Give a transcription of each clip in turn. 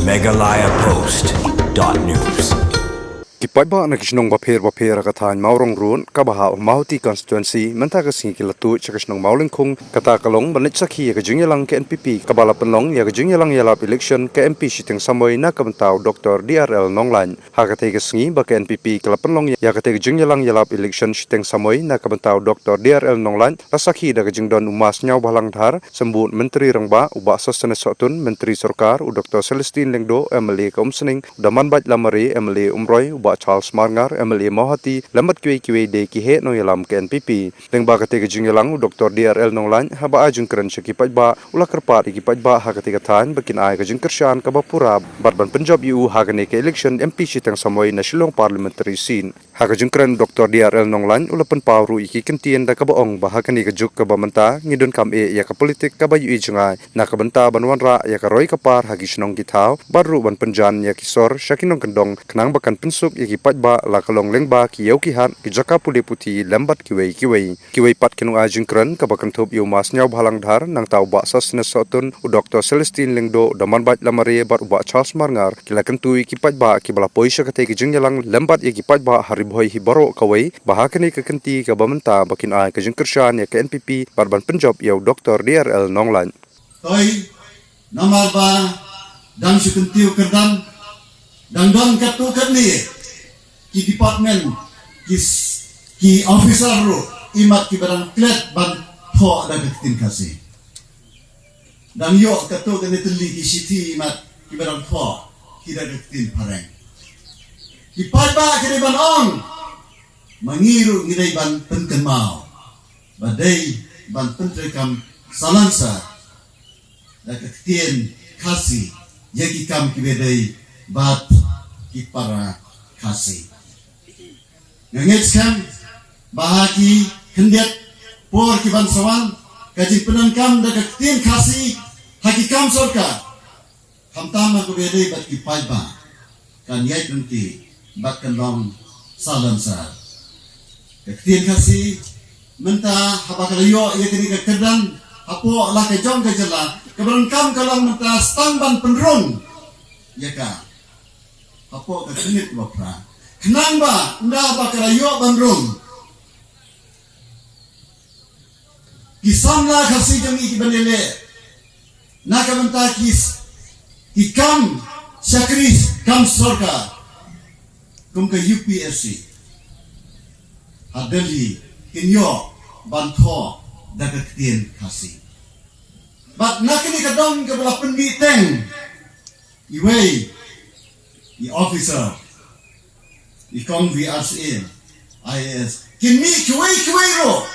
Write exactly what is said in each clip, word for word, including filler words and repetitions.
Meghalaya Post dot news. Ki paidbah na ki shnong bapher bapher ha ka thaiñ Mawrong Road, kaba hap ha Mawhati Constituency, mynta ka sngi ki la tuid sha ka shnong Mawlyngkhung, kata ka long ban leit sakhi ïa ka jingïalang ka N P P, kaba la pynlong ïa ka jingïalang ïalap election ka M P shiteng samoi na ka bynta u Doctor D R L Nonglait. Ha katei ka sngi ba ka N P P ka la pynlong ïa katei ka jingïalang ïalap election shiteng samoi na ka bynta u Doctor D R L Nonglait, la sakhi da ka jingdon u Ma Sniawbhalang Dhar, Symbud Myntri Rangbah, u Bah Sosthenes Sohtun, Myntri Sorkar, u Doctor Celestine Lyngdoh, M L A ka Umsning, u Damanbait Lamare, M L A Umroi, u Bah Charles Marngar, M L A Mawhati, lem bad kiwei kiwei de ki heh nongïalam ka N P P. Lyngba katei ka jingïalang, u Doctor D R L Nonglait, haba ai jingkren sha ki paidbah, u la kyrpad ïa ki paidbah ha katei ka thaiñ ba kin ai ka jingkyrshan kaba pura bad ban pynjop ïa u ha kane ka election M P shiteng samoi na Shillong Parliamentary Seat. Ha ka jingkren, u Doctor D R L Nonglait u la pynpaw ruh ïa ki kyntien da kaba ong ba ha kane ka juk kaba mynta ngi donkam eh ïa ka politik kaba ïohi jngai na ka bynta ban wanrah ïa ka roi ka par ha ki shnong ki thaw, bad ruh ban pynjan ïa ki sor sha ki nongkyndong, khnang ba kan pynsuk ïa ki paidbah, la ka long lyngba ki ïew ki hat, ki jaka pule puthi lem bad kiwei kiwei. Kiwei pat ki nongai jingkren, kaba kynthup ïa u Ma Sniawbhalang Dhar, nangta u Bah Sosthenes Sohtun, u Doctor Celestine Lyngdoh, u Damanbait Lamare bad u Bah Charles Marngar, ki la kyntu ïa ki paidbah kiba la poi sha katei ka jingïalang lem bad ïa ki paidbah ha Ri Bhoi hi baroh kawei, ba ha kane ka kynti kaba mynta ba kin ai ka jingkyrshan ïa ka N P P bad ban pynjop ïa u Doctor D R L Nonglait. Toi, namar ba dang shu kyntiew kyrdan, dang don katto katne ki department, ki s-, ki officer ruh, imat kiba dang klet ban thoh da ka ktien Khasi. Dang ïoh katto katne tylli ki shithi imat kiba dang thoh ki da ka ktien Phareng. Ki paidbah ki dei ban ong, ma ngi ruh ngi dei ban pynkynmaw ba dei ban pyntreikam salansar da ka ktien Khasi ïa ki kam kiba dei bad ki para Khasi. Nga ngeit skhem ba ha ki khyndiat por ki ban sa wan, ka jingpyndonkam da ka ktien Khasi ha ki kam sorkar, khamtam ha kaba ïadei bad ki paidbah, kan ïaid lynti bad kan long salansar. Ka ktien Khasi mynta, haba ka la ïoh ïa kane ka kyrdan hapoh la ka jong ka jylla, kaba donkam ka long mynta tang ban pynrung ïa ka hapoh ka khyrnit kaba phra, khnang ba ynda ba ka la ïoh ban rung, ki samla Khasi jong ngi kiban ïaleh na ka bynta ki s-, ki kam shakri kam sorkar kum ka U P S C ha Delhi kin ïoh ban thoh da ka ktien Khasi. Bad na kane ka daw kaba la pynmih teng iwei i officer, i kong V R C A, I A S, kin mih kiwei kiwei ruh,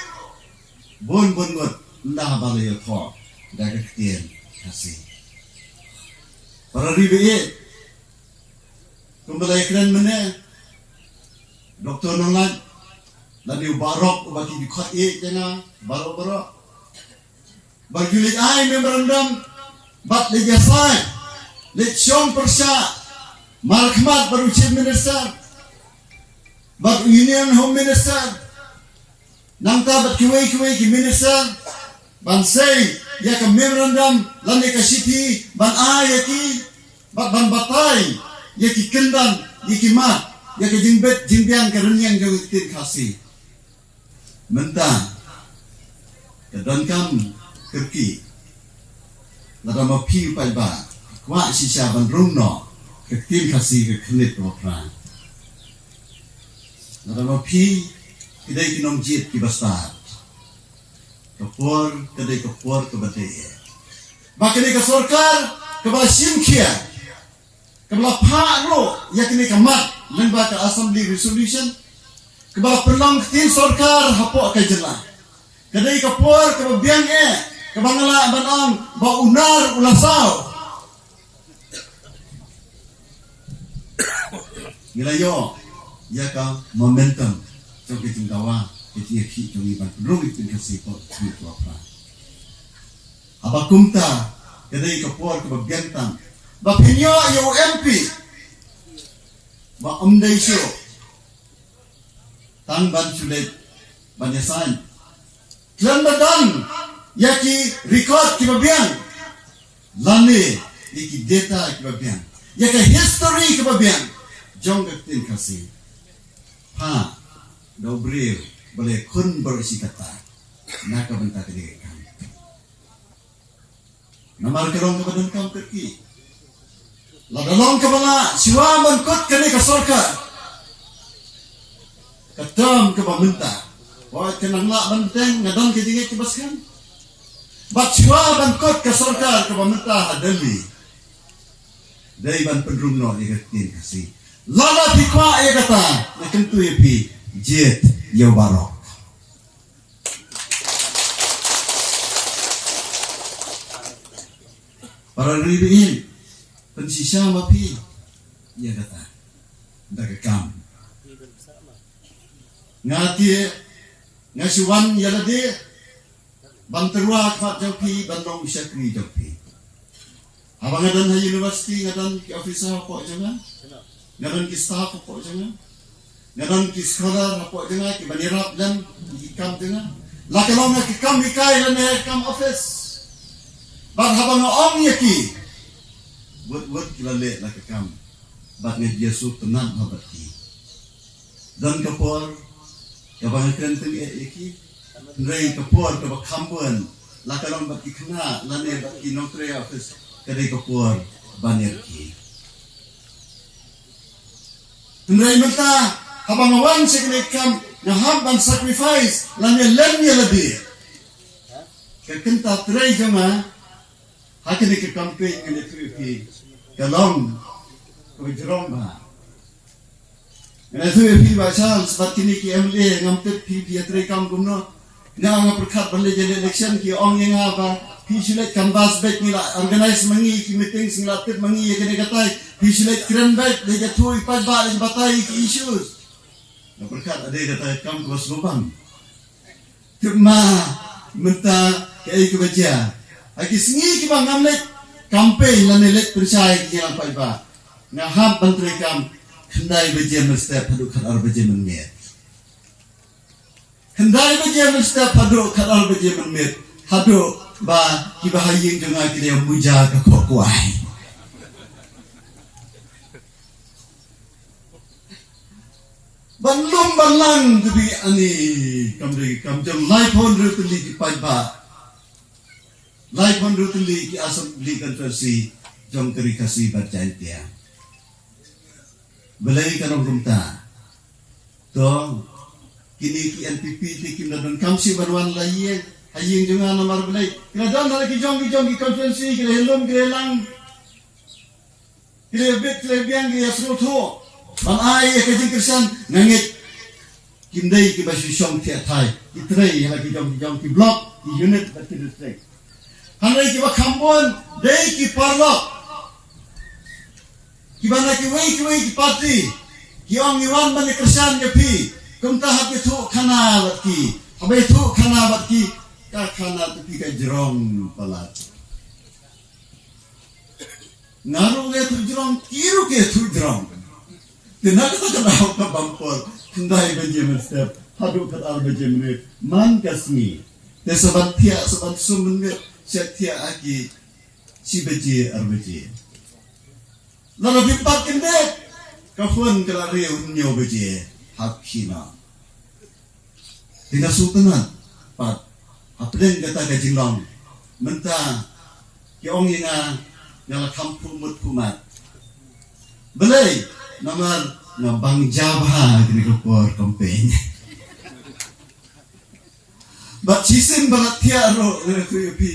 bun bun ngut ynda ba la ïathoh da ka ktien Khasi. Para ri baieit, kumba la ïakren mynne Doctor Nonglait, lane u Bah Rock uba ki ju khot ïeit ïa nga baroh baroh, ba ki leit ai memorandum, bad leit ïasaid, leit shong pyrshah markhmat bad u Chief Minister bad u Union Home Minister, nangta bad kiwei kiwei ki minister, ban sei ïa ka memorandum lane ka shithi ban ai ïa ki, bad ban batai ïa ki kyndan, ïa ki mat, ïa ka jingbit jingbiang ka rynïeng jong ka ktien Khasi. Mynta ka donkam kyrkieh, lada ma phi u paidbah kwah shisha ban rung noh ka ktien Khasi ka khyrnit kaba phra, lada ma phi ki dei ki nongjied kiba stad, ka por ka dei ka por kaba dei, ba ka dei ka sorkar kaba shim khia, kaba la phah ruh ïa kane ka mat lyngba ka Assembly Resolution, kaba la pynlong ktien sorkar hapoh ka jylla. Ka dei ka por kaba biang eh, kaba nga lah ban ong ba u nar u la saw. Ngi la ïoh ïa ka momentum jong ka jingdawa, ka jingïakhih jong ngi ban pynrung ïa ka ktien Khasi hapoh ka ri kaba phra. Haba kumta, ka dei ka por kaba biang tam ba phin ïoh ïa u M P ba ym dei shuh tang ban shu leit ban ïasaid, khlem da don ïa ki record kiba biang lane ïa ki data kiba biang. ïa ka history kaba biang jong ka ktien Khasi. Ha, da u briew ba la khun baroh shi katta na ka bynta kane ka kam. Namar ka long kaba donkam kyrkieh. Lada long kaba lah, shuwa ban kut kane ka sorkar, ka term kaba mynta, wat ka nang lah ban bteng, nga don ka jingngeit kaba skhem. Bad shuwa ban kut ka sorkar kaba mynta ha Delhi, dei ban pynrung noh ïa ka ktien Khasi. Lada phi kwah ïa kata, nga kyntu ïa phi, jied ïa u Barok. Para ri baieit, pynshisha ma phi ïa kata da ka kam. Nga te, nga shu wan ïa lade ban tyrwa khmat jong phi, ban long u shakri jong phi. Haba nga don ha university, nga don ki officer hapoh jong nga, nga don ki staff hapoh jong nga, nga don ki scholar hapoh jong nga, ki ban ïarap lem ïa ki kam jong nga. La ka long ka kam hikai lane kam office. Bad haba nga ong ïa ki, wut wut ki la leh la ka kam. Bad nga ju ïa sngewtynnat bha bad ki. Don ka por kaba nga kren tyngeh ïa ki. Hynrei ka por kaba kham bun, la ka long bad ki khynnah lane bad ki nongtrei office, ka dei ka por ban ïakhih. Hynrei mynta, haba nga wan sha kane ka kam, nga hap ban sacrifice lane lem ïa lade. Ka kynta trei jong nga ha kane ka campaign, kane ka three P, ka long kaba jrong bha. Nga ïathuh ïa phi Bah Charles, bad kine ki M L A, ngam tip phi, phi ïatrei kam kumno. Nga, nga pyrkhat ban leit ïa election, ki ong ïa nga ba phi shu leit canvass beit, ngi la organize ma ngi ki meeting, ngi la tip ma ngi ïa kane katai, phi shu leit kren beit, leit ïathuh ïa ki paidbah, leit batai ïa ki issues. Nga pyrkhat ade kata kam kaba sngewbang. Tip ma mynta kaei kaba jia. Ha ki sngi kiba ngam leit campaign lane leit pynshai ki ïa paidbah, nga hap ban trei kam khyndai baje mynstep haduh khatar baje mynmiet. Khyndai baje mynstep haduh khatar baje mynmiet. Haduh ba kiba ha ïing jong nga ki dei muja ka khohkwai. Ban lum ban lang te phi ani, kam dei kam jong laiphew hynriew tylli ki paidbah. Laiphew hynriew tylli ki assembly constituency jong ka Ri Khasi bad Jaintia. Balei ka long kumta? To, kine ki N P P te kim da donkam shuh ban wan la ïing ha ïing jong nga namar balei? Ki la don ha la ki jong ki jong ki constituency, ki la lum ki la lang. Ki la bit, ki la biang, ki la sngewthuh ban ai ïa ka jingkyrshan. Nga ngeit kim dei kiba shu shong thiah thai, ki trei ha la ki jong ki jong ki block, ki unit bad ki district. Hynrei kiba kham bun dei ki paralok kiba na kiwei kiwei ki party ki ong ngi wan ban ïa kyrshan ïa phi. Kumta hap ïathuh khana bad ki. Haba ïathuh khana bad ki, ka khana te phi ka jrong palat. Nga ruh nga ïathuh jrong, ki ruh ki ïathuh jrong. Te na kata ka daw ka bam por, khyndai baje mynstep haduh khatar baje mynmiet man ka sngi. Te sa ban thiah, sa ban sum mynmiet, sa thiah ha ki shi baje ar baje. Lada phim pat kyndit, ka phone ka la riew hynñiew baje hap khie noh. Te nga sngewtynnat pat hapdeng kata ka jinglong. Mynta ki ong ïa nga, nga la kham phuh mut phuh mat. Balei? Namar nga bang ja bha kane ka por campaign. Bad shisien ba la thiah ruh, nga ïathuh ïa phi,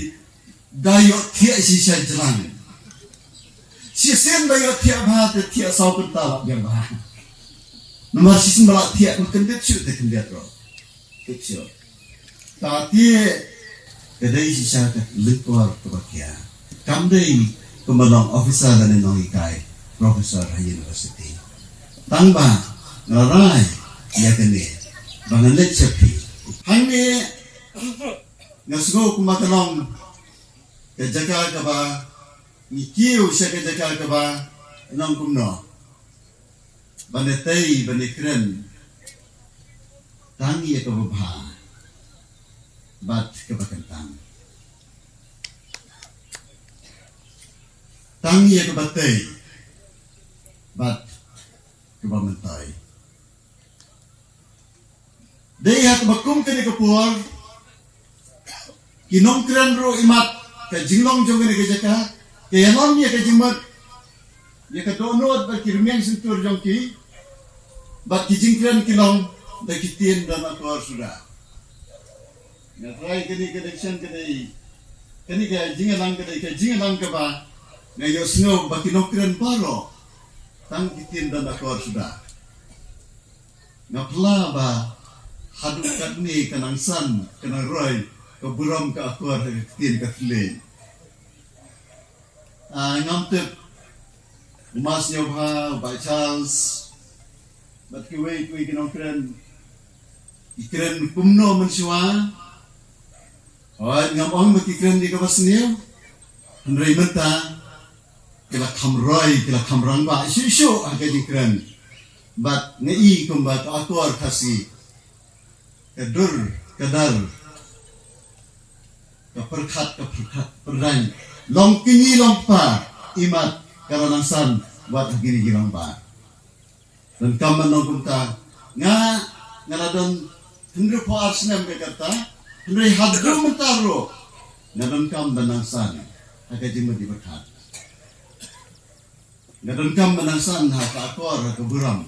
da ïoh thiah shisha jlang. Shisien ba ïoh thiah bha te thiah saw kynta la biang bha. Namar shisien ba la thiah, kyndit shuh te kyndit ruh. Kit shuh. Te ka dei shisha ka lyngkor kaba khia. Kam dei kumba long officer lane nonghikai, professor ha university. Tang ba nga rai ïa kane ba ngan leit sha phi. Hangne nga sngew kumba ka long ka jaka kaba ngi kiew sha ka jaka kaba nang kumno. Ban ïatei, ban ïakren tang ïa kaba bha bad kaba kyntang. Tang ïa kaba tei bad kaba mynta. Dei ha kaba kum kane ka por, ki nongkren ruh imat ka jinglong jong kane ka jaka, ka ïalam ïa ka jingmut ïa ka dohnud bad ki rmiang shyntur jong ki, bad ki jingkren ki long da ki ktien don akor suda. Nga trai kane ka election ka dei, kane ka jingïalang ka dei ka jingïalang kaba nga ïohsngew ba ki nongkren baroh tang ki ktien don akor suda. Nga pla ba haduh katne ka nang san, ka nang roi ka burom ka akor ha ka ktien ka thylliej. Ah, ngam tip u Mas Ñiewbha, u Bah Charles, bad kiwei kiwei ki nongkren ki kren kumno mynshuwa. Hooid, ngam ong ba ki kren ïa kaba sniew, hynrei mynta ki la kham roi, ki la kham rangbah shuh shuh ha ka jingkren. Bad nga i kumba ka akor Khasi ka dur ka dar, ka pyrkhat ka pyrkhat pyrdain, long kñi long kpa, imat ka la nang san wat ha kine ki rangbah. Donkam ban long kumta. Nga, nga la don hynriewphew ar snem ka kata, hynrei haduh mynta ruh nga donkam ban nang san ha ka jingmut jingpyrkhat. Nga donkam ban nang san ha ka akor, ha ka burom,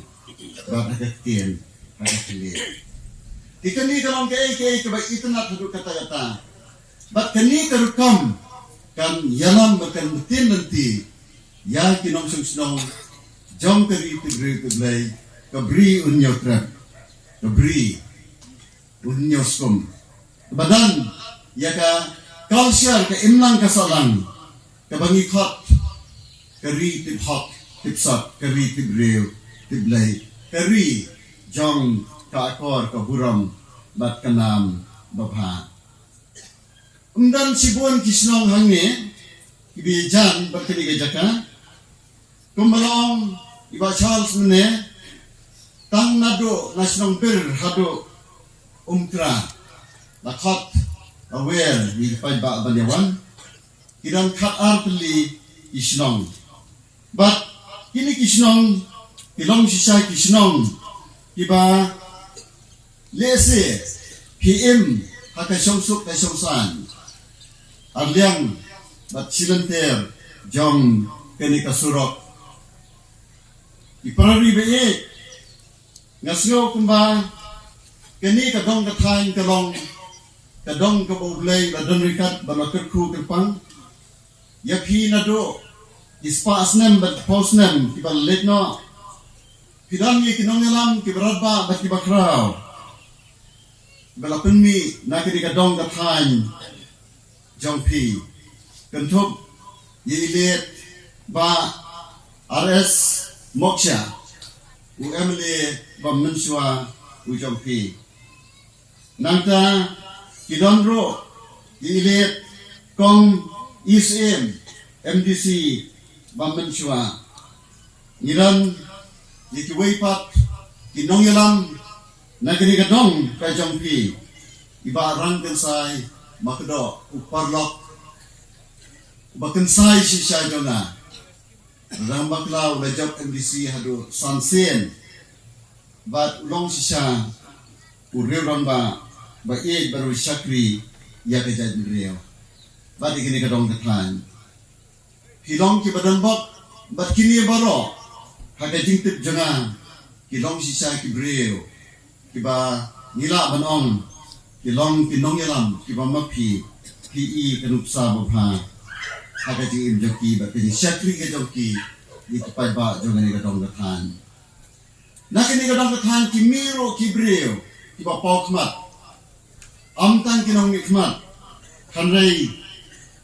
bad ha ka ktien, ha ka thylliej. Te kane ka long kaei kaei kaba itynnad haduh katta katta. Bad kane ka rukom kan ïalam bad kan btin lynti ïa ki nongshong shnong jong ka ri Tipbriew Tipblei, ka Bri U Hynñiewtrep, ka Bri U Hynñiewskum, kaba don ïa ka culture, ka imlang ka sahlang kaba ngi khot ka ri tip hok tip sot, ka ri tip briew tip Blei, ka ri jong ka akor ka burom bad ka nam babha. Ym don shibun ki shnong hangne kiba ïajan bad kane ka jaka. Kumba la ong i Bah Charles mynne, tang naduh na shnong Bir haduh Umkra, la khot, la wer ïa ki paidbah ban ïa wan. Ki don khat ar tylli ki shnong. Bad kine ki shnong ki long shisha ki shnong kiba lehse phi im ha ka shongsuk ka shongsaiñ, arliang bad shilynter jong kane ka surok. Ki para ri ba ïeit, nga sngew kumba kane ka dong ka thaiñ ka long ka dong kaba U Blei u la don ryngkat bad u la kyrkhu kyrpang ïa phi naduh ki spah snem bad phew snem kiba la leit noh. Phi don ïa ki nongïalam kiba radbah bad kiba khraw ba la pynmih na kane ka dong ka thaiñ jong phi. Kynthup ïa i late Bah R S Moksha, u M L A ba mynshuwa u jong phi. Nangta ki don ruh ïa i late Kong Isiem, M D C ba mynshuwa. Ngi don ïa kiwei pat ki nongïalam na kane ka dong ka jong phi, i Bah Rangkynsai Makdoh, u paralok uba kynsai shisha jong nga. Rangbah bakla, u la jop M D C haduh san sien. Bad u long shisha u riew rangbah ba ïeit bad u shakri ïa ka jaitbynriew bad ïa kane ka dong ka thaiñ. Ki long kiba donbok bad kine baroh ha ka jingtip jong nga ki long shisha ki briew kiba ngi lah ban ong ki long ki nongïalam kiba ma phi, phi i ka nuksa babha ha ka jingim jong ki bad ka jingshakri ka jong ki ïa ki paidbah jong kane ka dong ka thaiñ. Na kane ka dong ka thaiñ ki mih ruh ki briew kiba paw khmat. Ym tang ki nongmihkhmat, hynrei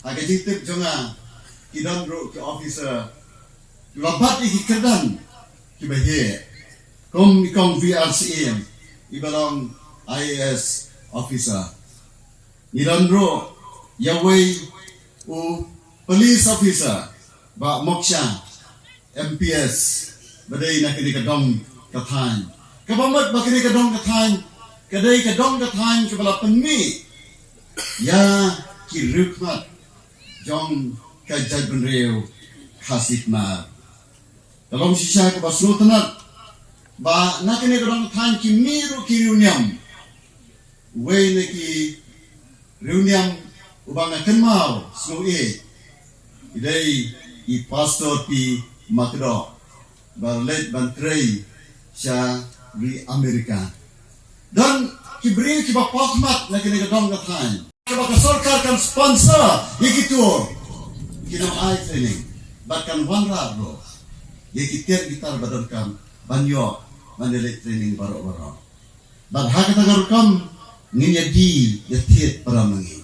ha ka jingtip jong nga ki don ruh ki officer kiba bat ïa ki kyrdan kiba heh, kum i Kong V R Syiem iba long I A S officer. Ngi don ruh ïa uwei u police officer, Bah Moksha, M P S, ba dei na kane ka dong ka thaiñ. Kaba mut ba kane ka dong ka thaiñ ka dei ka dong ka thaiñ kaba la pynmih ïa ki riewkhmat jong ka jaitbynriew Khasi Khmer. Ka long shisha kaba sngewtynnat ba na kane ka dong thaiñ ki mih ruh ki riewniam. Uwei na ki riewniam uba nga kynmaw sngew ïeit, i dei i Pastor P. Makdoh, ba leit ban trei sha ri Amerika. Don ki briew kiba paw khmat na kane ka dong ka thaiñ. Kaba ka sorkar kan sponsor ïa ki tour, ki nong ai training, bad kan wanrah ruh ïa ki tiar ki tar ba donkam ban ïoh ban ïaleh training baroh baroh. Bad ha kata ka rukom ngin ïa die ïa thied para ma ngi.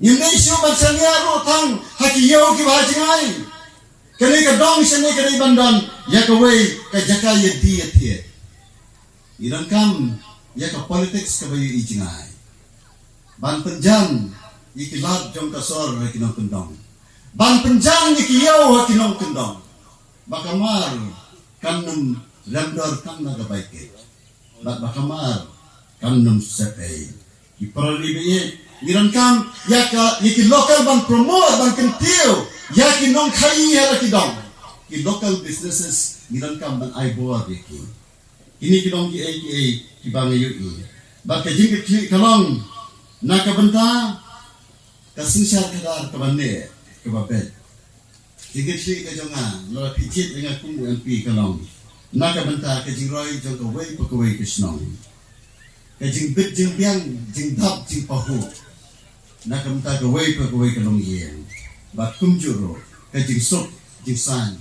Ngim dei shuh ban shaniah ruh tang ha ki ïew kiba ha jngai. Kane ka dong shane ka dei ban don ïa kawei ka jaka ïa die ïa thied. Ngi donkam ïa ka politics kaba ïohi jngai. Ban pynjan ïa ki lad jong ka sor ha ki nongkyndong. Ban pynjan ïa ki ïew ha ki nongkyndong. Ba ka mar kan nym rem dor tang na ka bai kit. Bad ba ka mar kan nym sep ei. Ki para ri ba ïeit, ngi donkam ïa ka, ïa ki local ban promote, ban kyntiew ïa ki nongkhaii ha la ki dong. Ki local businesses ngi donkam ban ai bor ïa ki. Kine ki long kiei kiei kiba nga ïohi. Bad ka jingkitkhlieh ka long na ka bynta ka synshar khadar kaba neh kaba beit. Jingkitkhlieh ka jong nga, lada phi jied ïa nga kum u M P, ka long na ka bynta ka jingroi jong kawei pa kawei ka shnong. Ka jingbit jingbiang, jingdap jingpahuh na ka bynta kawei pa kawei ka longïing. Bad kumjuh ruh ka jingsuk jingsaiñ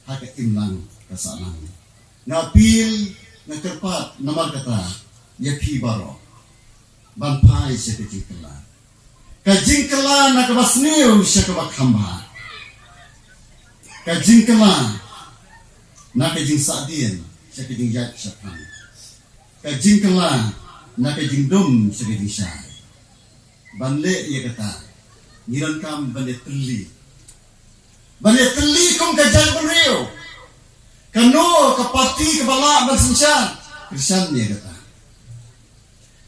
ha ka imlang ka sahlang. Nga appeal, nga kyrpad namar kata ïa phi baroh ban phai sha ka jingkylla. Ka jingkylla na kaba sniew sha kaba kham bha. Ka jingkylla na ka jingsahdien sha ka jingïaid shaphrang. Ka jingkylla na ka jingdum sha ka jingshai. Ban leh ïa kata, ngi donkam ban ïatylli. Ban ïatylli kum ka jaitbynriew. Kano ka parti kaba lah ban synshar, kyrshan ïa kata.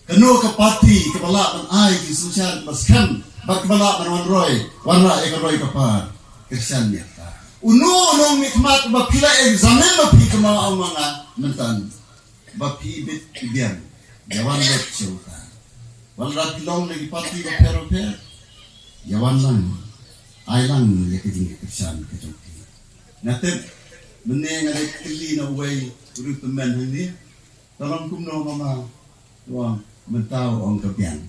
Kano ka parti kaba lah ban ai ka jingsynshar kaba skhem bad kaba lah ban wanroi, wanrah ïa ka roi ka par, kyrshan ïa kata. Uno uno u nongmihkhmat ba phi la examine ba phi, kumba ong ma nga mynta, ba phi bit phi biang, ïa wan lut sha uta. Wat la phi long na ki parti bapher bapher, ïa wan lang, ai lang ïa ka jingkyrshan ka jong phi. Nga tip mynne nga dei kylli na uwei u riewtymmen hangne, "Ka long kumno mama?" U ong, "Mynta," u ong, "ka biang."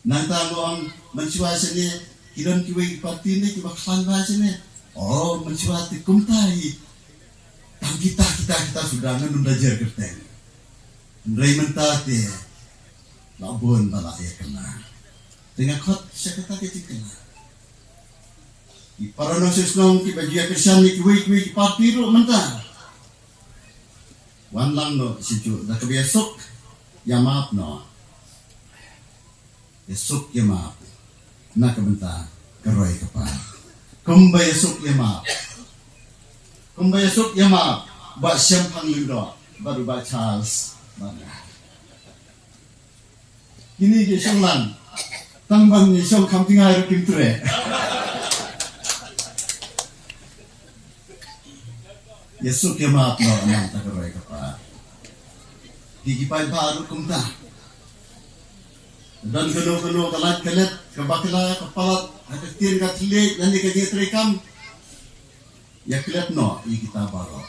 Nangta nga ong, "Mynshuwa shane ki don kiwei ki parti ne kiba khlaiñ bha shane." "Oh, mynshuwa te kumta hi. Tang kita, kita, kita suda ngan ym da jer kyrteng. Hynrei mynta te la bun ba la ïa kylla." Te nga khot sha kata ka jingkylla. Ki para nongshong shnong kiba ju ïa kyrshan ïa kiwei kiwei ki parti ruh mynta, wan lang noh sha juh, da kaba ïasuk ïamap noh. Ïasuk ïamap na ka bynta ka roi ka par. Kumba ïasuk ïamap, kumba ïasuk ïamap Bah Shemphang Lyngdoh bad u Bah Charles Bah Ngar. Kine ki shong lang, tang ban ïa shong kham jngai ruh kim treh. Ïasuk ïamap noh na ka bynta ka roi ka par. Ki ki paidbah ruh kumta. Don kano kano ka lait ka let, ka bakla ka palat ha ka ktien ka thylliej lane ka jingtrei kam, ïa klet noh ïa kita baroh.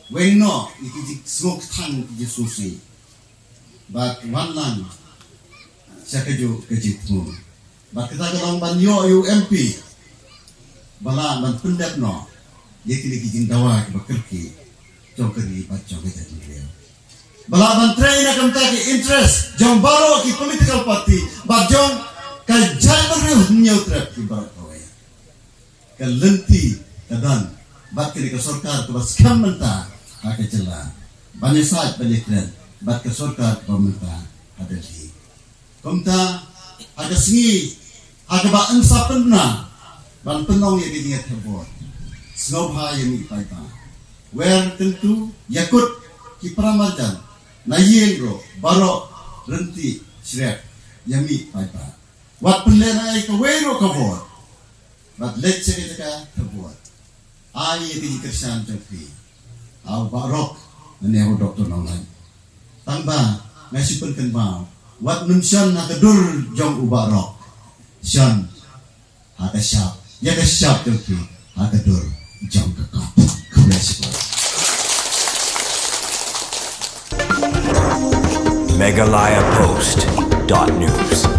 Weng noh ïa ki jingsngewkthang, ki jingsngewsih. Bad wan lang sha kajuh ka jingthmu. Bad kata ka long ban ïoh ïa u M P ba lah ban pyndep noh ïa kine ki jingdawa kiba kyrkieh jong ka ri bad jong ka jaitbynriew. Ba lah ban trei na ka bynta ki interest jong baroh ki political party bad jong ka jaitbynriew Hynñiewtrep ki baroh kawei. Ka lynti ka don bad kane ka sorkar kaba skhem mynta ha ka jylla, ban ïasaid ban ïakren bad ka sorkar kaba mynta ha Delhi. Kumta ha ka sngi, ha kaba yn sa pynbna ban pynlong ïa ka jingïathep vote, sngewbha ïa mih paidbah. Wer kyntu, ïakut ki para marjan na ïing ruh baroh, ryntih shriak, ïa mih paidbah. Wat pynlehnohei kawei ruh ka vote. Bad leit sha ka jaka thep vote. Ai ïa ka jingkyrshan jong phi ha u Bah Rock ne u Doctor Nonglait. Tang ba nga shu pynkynmaw, wat nym shon ha ka dur jong u Bah Rock, shon ha ka shap, ïa ka shap jong phi ha ka dur jong ka kot. Khublei shibun. Meghalaya Post dot news.